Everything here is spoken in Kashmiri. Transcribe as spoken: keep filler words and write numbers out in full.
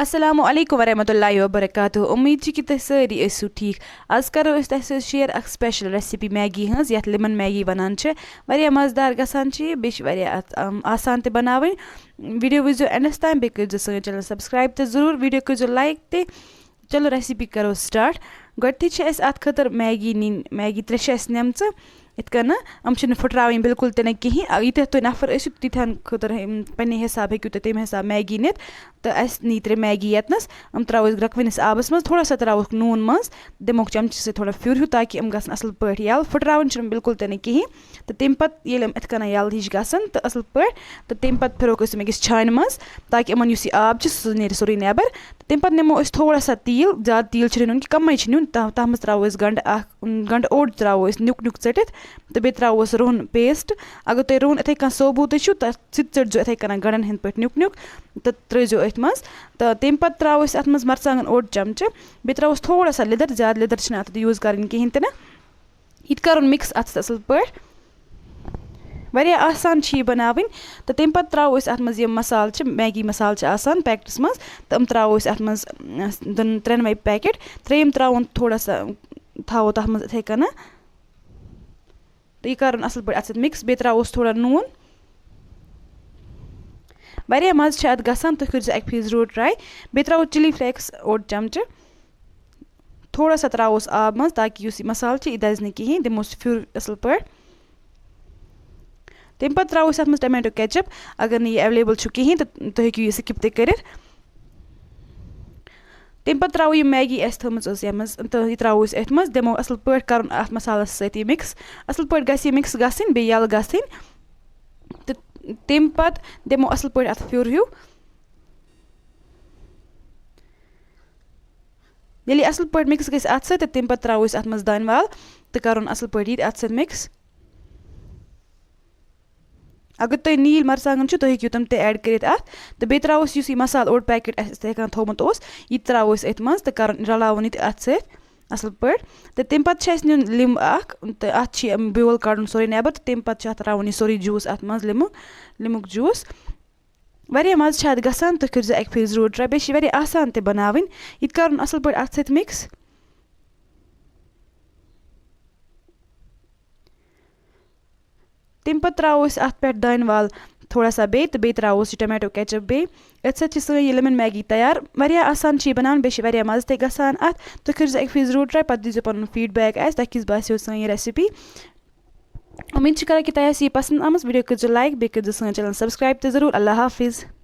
السلام علیکم ورحمۃ اللہ وبرکاتہ۔ امید چھِ کہِ تُہۍ سٲری ٲسِو ٹھیٖک۔ آز کرو أسۍ تۄہہِ سۭتۍ شیئر اکھ سپیشل ریسیپی میگی ہٕنٛز، یتھ لیمن میگی ونان چھِ۔ واریاہ مزٕدار گژھان چھِ یہِ، بیٚیہِ چھِ واریاہ اتھ، ام، آسان تہِ بناوٕنۍ۔ ویڈیو وٕچھزیو اینڈس تام، بیٚیہِ کٔرزیو سٲنۍ چینل سبسکرایب تہِ ضروٗر، ویڈیو کٔرزیو لایک تہِ۔ چلو ریسیپی کرو سٹارٹ۔ گۄڈٕنیتھٕے چھِ اَسہِ اتھ خٲطرٕ میگی نِنۍ، میگی ترٛےٚ چھِ اَسہِ نِمژٕ۔ یِتھ کٔنۍ یِم چھِنہٕ پھٕٹراوٕنۍ بِلکُل تہِ نہٕ کِہیٖنۍ۔ آ، ییٖتیٛاہ تُہۍ نفر ٲسِو، تیٖتیٛاہَن خٲطرٕ، یِم پنٛنہِ حساب ہیٚکِو تُہۍ تَمہِ حساب میگی نِتھ۔ تہٕ اَسہِ نی ترٛےٚ میگی یَتنَس۔ یِم ترٛاوو أسۍ گرٛٮ۪کہٕ وٲنِس آبَس منٛز، تھوڑا سا ترٛاووکھ نوٗن منٛز، دِموکھ چَمچہٕ سۭتۍ تھوڑا پھیُر ہیوٗ، تاکہِ یِم گژھن اَصٕل پٲٹھۍ یَلہٕ۔ پھٕٹراوٕنۍ چھِنہٕ بِلکُل تہِ نہٕ کِہیٖنۍ۔ تہٕ تَمہِ پَتہٕ ییٚلہِ یِم یِتھ کٔنۍ یَلہٕ ہِش گژھن تہٕ اَصٕل پٲٹھۍ، تہٕ تَمہِ پَتہٕ پھِرہوکھ أسۍ یِم أکِس چھانہِ منٛز، تاکہِ یِمَن یُس یہِ آب چھِ، سُہ نیرِ سورُے نٮ۪بَر۔ تہٕ تَمہِ پَتہٕ نِمو أسۍ تھوڑا سا تیٖل، زیادٕ تیٖل چھِنہٕ نیُن کینٛہہ، کَمٕے چھِ نیُن۔ تَتھ، تَتھ منٛز ترٛاوو أسۍ گَنٛڈٕ اَکھ، گَنٛڈٕ اوٚڑ ترٛاوو أسۍ نیُک نیُک ژٔٹِتھ، تہٕ بیٚیہِ ترٛاوو أسۍ رُہُن پیسٹ۔ اگر تُہۍ رُہُن یِتھَے کٔنۍ ثوبوٗتٕے چھُ، تَتھ سُہ تہِ ژٔٹۍزیو یِتھَے کٔنۍ گَنٛڈَن ہِنٛدۍ پٲٹھۍ نیُک نیُک، تہٕ ترٛٲیزیو أتھۍ منٛز۔ تہٕ تَمہِ پَتہٕ ترٛاوو أسۍ اَتھ منٛز مَرژٕوانٛگَن اوٚڑ چَمچہٕ، بیٚیہِ ترٛاووس تھوڑا سا لیٚدٕر، زیادٕ لیٚدٕر چھِنہٕ اَتھ یوٗز کَرٕنۍ کِہیٖنۍ تہِ نہٕ۔ یہِ تہِ کَرُن مِکس اَتھ سۭتۍ اَصٕل پٲٹھۍ۔ واریاہ آسان چھِ یہِ بَناوٕنۍ۔ تہٕ تَمہِ پَتہٕ ترٛاوو أسۍ اَتھ منٛز یِم مصالہٕ چھِ، میگی مصالہٕ چھِ آسان پیکٹَس منٛز، تہٕ یِم ترٛاوو أسۍ اَتھ منٛز، اَس-، دۄن ترٛٮ۪نوَے پیکٮ۪ٹ۔ ترٛیٚیِم ترٛاوُن تھوڑا سا، تھاوو تَتھ منٛز یِتھَے کٔنۍ۔ تہٕ یہِ کَرُن اَصٕل پٲٹھۍ اَتھ سۭتۍ مِکس۔ بیٚیہِ ترٛاووس تھوڑا نوٗن۔ واریاہ مَزٕ چھِ اَتھ گژھان، تُہۍ کٔرۍزیو اَکہِ پھِرِ ضروٗر ٹراے۔ بیٚیہِ ترٛاوو چِلی فلیکٕس اوٚڑ چَمچہٕ۔ تھوڑا سا ترٛاووس آب منٛز، تاکہِ یُس یہِ مصالہٕ چھُ، یہِ دَزِ نہٕ کِہیٖنۍ۔ دِموس پھیُر اَصٕل پٲٹھۍ۔ تَمہِ پَتہٕ ترٛاوو أسۍ اَتھ منٛز ٹمیٹو کیچپ۔ اگر نہٕ یہِ ایویلیبل چھُ کِہیٖنۍ، تہٕ تُہۍ ہیٚکِو یہِ سِکِپ تہِ کٔرِتھ۔ تَمہِ پَتہٕ ترٛاوو یہِ میگی اَسہِ تھٲومٕژ ٲس یَتھ منٛز، تہٕ یہِ ترٛاوو أسۍ أتھۍ منٛز، دِمو اَصٕل پٲٹھۍ کَرُن اَتھ مصالَس سۭتۍ یہِ مِکس۔ اَصٕل پٲٹھۍ گژھِ یہِ مِکس گژھٕنۍ، بیٚیہِ یَلہٕ گژھٕنۍ۔ تہٕ تَمہِ پَتہٕ دِمو اَصٕل پٲٹھۍ اَتھ پھیُر ہیوٗ۔ ییٚلہِ یہِ اَصٕل پٲٹھۍ مِکس گژھِ اَتھ سۭتۍ، تہٕ تَمہِ پَتہٕ ترٛاوو أسۍ اَتھ منٛز دانہِ وَل تہٕ کَرُن اَصٕل پٲٹھۍ یہِ تہِ اَتھ سۭتۍ مِکس۔ اگر تۄہہِ نیٖلۍ مرژٕوانٛگن چھِو، تُہۍ ہیٚکِو تِم تہِ add کٔرِتھ اَتھ۔ تہٕ بیٚیہِ ترٛاوو أسۍ یُس یہِ مصالہٕ اوٚڑ packet اَسہِ یِتھَے کٔنۍ تھوٚومُت اوس، یہِ تہِ ترٛاوو أسۍ أتھۍ منٛز تہٕ کَرُن، رَلاوُن یہِ تہِ اَتھ سۭتۍ اَصٕل پٲٹھۍ۔ تہٕ تَمہِ پَتہٕ چھِ اَسہِ نیُن لیٚمبۍ اَکھ، تہٕ اَتھ چھِ یہِ بیول کَڑُن سورُے نٮ۪بَر، تہٕ تَمہِ پَتہٕ چھِ اَتھ ترٛاوُن یہِ سورُے juice اَتھ منٛز، لیٚمبُک، لیٚمبُک juice۔ واریاہ مَزٕ چھِ اَتھ گژھان، تُہۍ کٔرۍزیو اَکہِ پھِرِ ضروٗر try۔ بیٚیہِ چھِ یہِ واریاہ آسان تہِ بَناوٕنۍ۔ یہِ تہِ کَرُن اَصٕل پٲٹھۍ اَتھ سۭتۍ mix۔ تَمہِ پَتہٕ ترٛاوو أسۍ اَتھ پٮ۪ٹھ دانہِ وَل تھوڑا سا بیٚیہِ، تہٕ بیٚیہِ ترٛاوو أسۍ یہِ tomato ketchup بیٚیہِ۔ أتھۍ سۭتۍ چھِ سٲنۍ یہِ lemon Maggi تیار۔ واریاہ آسان چھِ یہِ بَناوٕنۍ، بیٚیہِ چھِ واریاہ مَزٕ تہِ گژھان اَتھ۔ تُہۍ کٔرۍزیو اَکہِ پھِرِ ضروٗر try، پَتہٕ دیٖزیو پَنُن feedback اَسہِ، تۄہہِ کِژھ باسیو سٲنۍ یہِ recipe۔ اُمید چھِ کران کہِ تۄہہِ آسہِ یہِ پَسنٛد آمٕژ۔ Video کٔرۍزیو like، بیٚیہِ کٔرۍزیو سٲنۍ channel subscribe تہِ ضروٗر۔ اللہ حافظ۔